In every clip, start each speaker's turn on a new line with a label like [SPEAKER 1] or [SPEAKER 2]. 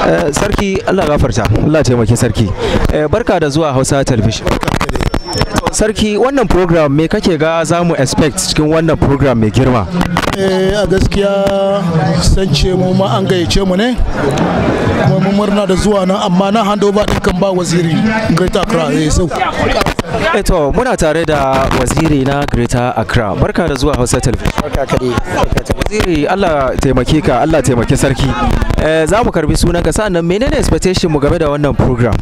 [SPEAKER 1] Sarki, Allah gafarta, Allah taimaki sarki. Barka da zuwa Hausa Television. Sarki, wannan program, me kake ga za mu expect cikin wannan program mai girma?
[SPEAKER 2] A gaskiya san ce mu ma an gayyace mu ne, kuma mun murna da zuwa nan, amma na hand over din kan ba Waziri Greater Accra so.
[SPEAKER 1] To, muna tare da Waziri na Greater Accra. Barka da zuwa Hausa Television.
[SPEAKER 3] Barka ka dai.
[SPEAKER 1] Waziri, Allah taimake ka, Allah taimake sarki. Za mu karbi sunanka, sa'annan menene expectation mu game da wannan program?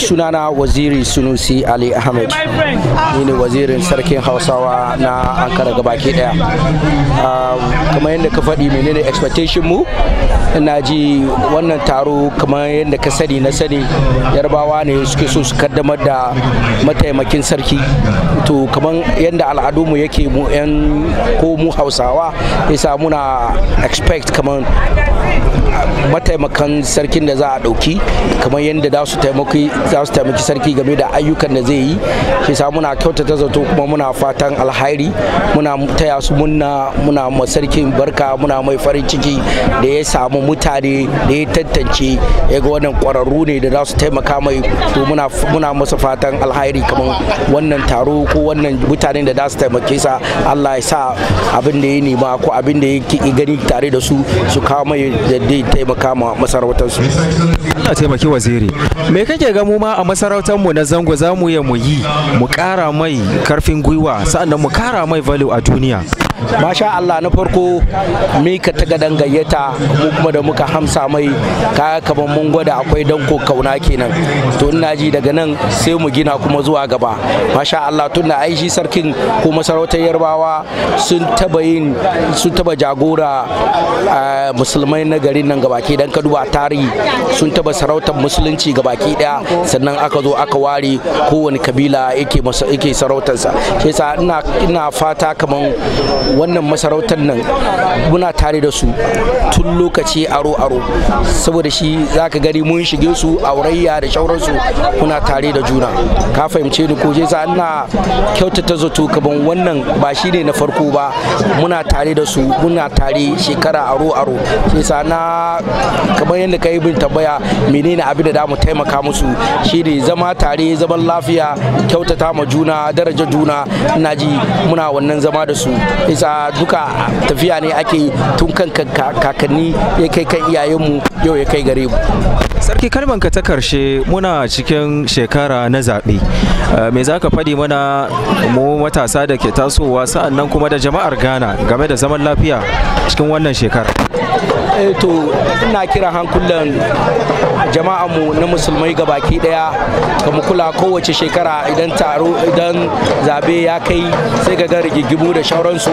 [SPEAKER 3] Sunana Waziri Sunusi Ali Ahmed. Ni ne wazirin sarkin Hausawa na Ankara gabaki daya. Kamar yadda ka faɗi, menene expectation mu? Ina ji wannan taro, kamar yadda ka sani na sani, Yarbawa ne suke so su kaddamar da mataimakin sarki. To, kamar yadda al'adunmu yake, mu 'yan ko mu Hausawa, yasa muna expect kamar mataimakan sarkin da za a ɗauki, kamar yadda za su taimaki sarki game da ayyukan da zai yi. Shi sa muna kyautata zato kuma muna fatan alhairi, muna taya su muna muna ma sarkin barka, muna mai farin ciki da ya samu mutane da ya tantance, ya ga wannan ƙwararru ne da za su taimaka mai. To, muna masa fatan alhairi, kamar wannan taro ko wannan mutanen da za su taimake sa, Allah ya sa abin da ya nema ko abin da ya gani tare da su, su kawo mai da zai taimaka ma masarautarsu.
[SPEAKER 1] Allah taimaki waziri. Me kake ga mu ma a masarautar mu na zango za mu yi mu ƙara mai karfin gwiwa, sa'annan mu ƙara mai value a duniya?
[SPEAKER 3] Masha Allah, na farko mika ta gadan gayyata mu kuma da muka hamsa mai kaya, kamar mun gwada akwai danko kauna kenan. To, ina ji daga nan sai mu gina kuma zuwa gaba. Masha Allah, tun da ai shi sarkin ko masarautar Yarbawa sun taba jagora musulmai na garin nan gabaki, dan ka duba tarihi sun taba sarautar musulunci gabaki daya, sannan aka zo aka ware, kowane kabila yake sarautarsa. Shi yasa ina fata kaman wannan masarautar nan muna tare da su tun lokaci aro aro, saboda shi zaka gani mun shige su aurayya da shauransu, muna tare da juna, ka fahimce ni ko? Yasa ina kyautata zato kaman wannan ba shi ne na farko ba. Muna tare da su, muna tare shekara aro aro. Shi yasa na kamar yadda ka yi bin tambaya, menene abin da mu taimaka musu, shine zama tare, zaman lafiya, kyautata ma juna, daraja juna. Ina ji muna wannan zama da su. Isa duka tafiya ne ake tun kan kakanni ya kai kan iyayenmu, yau ya kai gare mu.
[SPEAKER 1] Sarki, kalman ka ta karshe, muna cikin shekara na zaɓe. Me za ka faɗi mana mu matasa da ke tasowa, sa'annan kuma da jama'ar Ghana game da zaman lafiya cikin wannan shekara?
[SPEAKER 3] To, ina kira hankulan jama'anmu na musulmai gabaki daya ka mu kula. Kowace shekara idan taro, idan zabe ya kai, sai ga rigigimu da shauransu,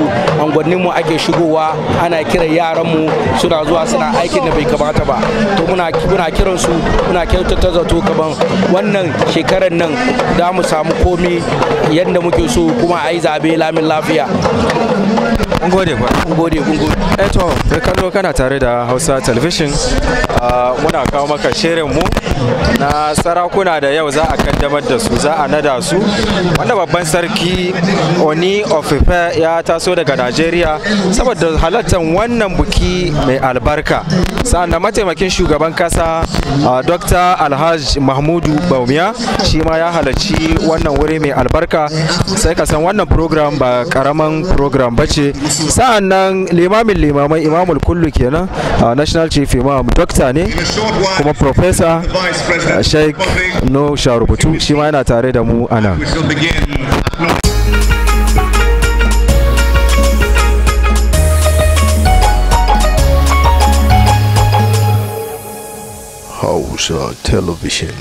[SPEAKER 3] mu ake shigowa, ana kiran yaranmu suna zuwa suna aikin da bai kamata ba. To, muna kiran su, muna kyautata zato kaman wannan shekarar nan za mu samu komi yadda muke so, kuma a yi zabe lamin lafiya.
[SPEAKER 1] Mun gode kwa.
[SPEAKER 3] Mun gode, mun gode.
[SPEAKER 1] Eto, kai kallo, kana tare da Hausa Television. Muna kawo maka shirin mu na sarakuna da yau za a kaddamar da su, za a nada su. Wanda babban sarki Oni of Ife ya taso daga Najeriya saboda halartar wannan buki mai albarka. Sa'an mataimakin shugaban kasa, Dr. Alhaji Mahmudu Bawumia, shi ma ya halarci wannan wuri mai albarka. Sai ka san wannan program ba karaman program ba ce. Sa'an nan limamin limamai, imamul kullu kenan, National Chief Imam, doctor ne kuma professor, Sheikh Nuhu Sharubutu, shi ma yana tare da mu anan.
[SPEAKER 4] We shall begin.
[SPEAKER 5] Hausa Television.